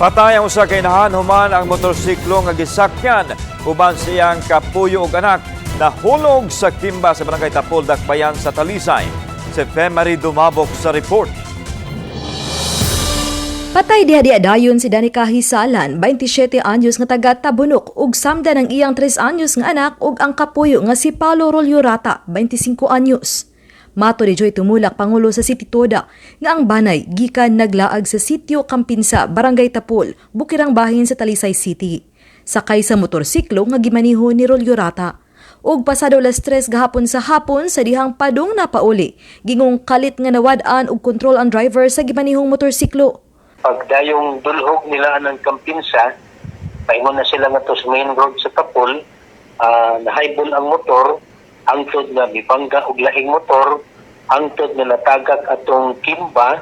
Patay ang usa ka inahan human ang motorsiklo nga gisakyan uban sa iyang kapuyo ug anak nahulog sa kimba sa Barangay Tapol, Dakbayan sa Talisay. Si Femary Dumabok sa report. Patay diha diha dayon si Danica Hisalan, 27 anyos, nga taga Tabunok, ug samdan ang iyang 3 anyos nga anak ug ang kapuyo nga si Paolo Rollorata, 25 anyos. Mato ni Joy Tumulak, pangulo sa City Toda, nga ang banay gikan naglaag sa Sitio Kampinsa, Barangay Tapol, Bukirang Bahin sa Talisay City. Sakay sa motorsiklo nga gimaniho ni Rollorata. Ug pasado alas 3 gahapon sa hapon sa dihang padung napauli, gingong kalit nga nawad-an og kontrol ang driver sa gimanihong motorsiklo. Pagdayong dulhog nila ng Kampinsa, paingon na sila nga to sa main road sa Tapol, nahaybol ang motor, hangtod na mibangga og lahing motor, hangtod na natagak atong kimba,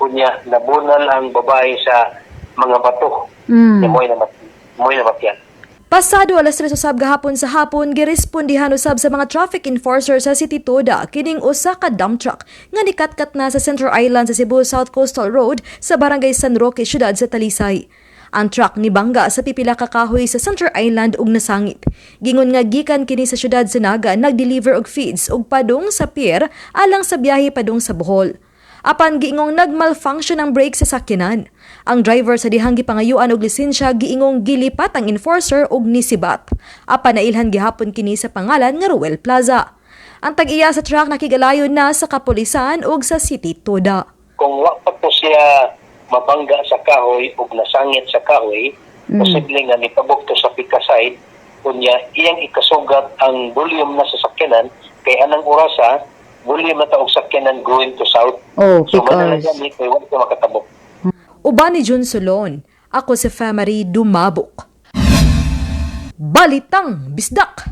unya nabunal ang babae sa mga bato. Mm. Mo'y namatyan. Pasado alas 3 usab gahapon sa hapon, girespondihan usab sa mga traffic enforcer sa City Toda kining usa ka dump truck nga nikatkat na sa Center Island sa Cebu South Coastal Road sa Barangay San Roque, syudad sa Talisay. Ang truck nibangga sa pipila ka kahoy sa Center Island ug nasangit. Gingon nga gikan kini sa syudad sa Naga, nagdeliver og feeds ug padung sa pier alang sa biyahe padung sa Bohol. Apan giingong nagmalfunction ang brake sa sakyanan. Ang driver sa dihang gipangayuan og lisensya, giingong gilipat ang enforcer og nisibat. Apan nailhan gihapon kini sa pangalan nga Ruel Plaza. Ang tag-iya sa truck nakigalayon na sa kapulisan ug sa City Toda. Kung wa pa po siya mabangga sa kahoy ug nasangit sa kahoy, posible nga nitabok to sa pika side, unya iyang ikasugat ang volume na sa sakyanan kay anang orasa volume na ta og sakyanan going to south. Oh, so peak man hours. na kay wa to makatabok. Uban ni Jun Solon, ako si Femary Dumabok. Balitang Bisdak!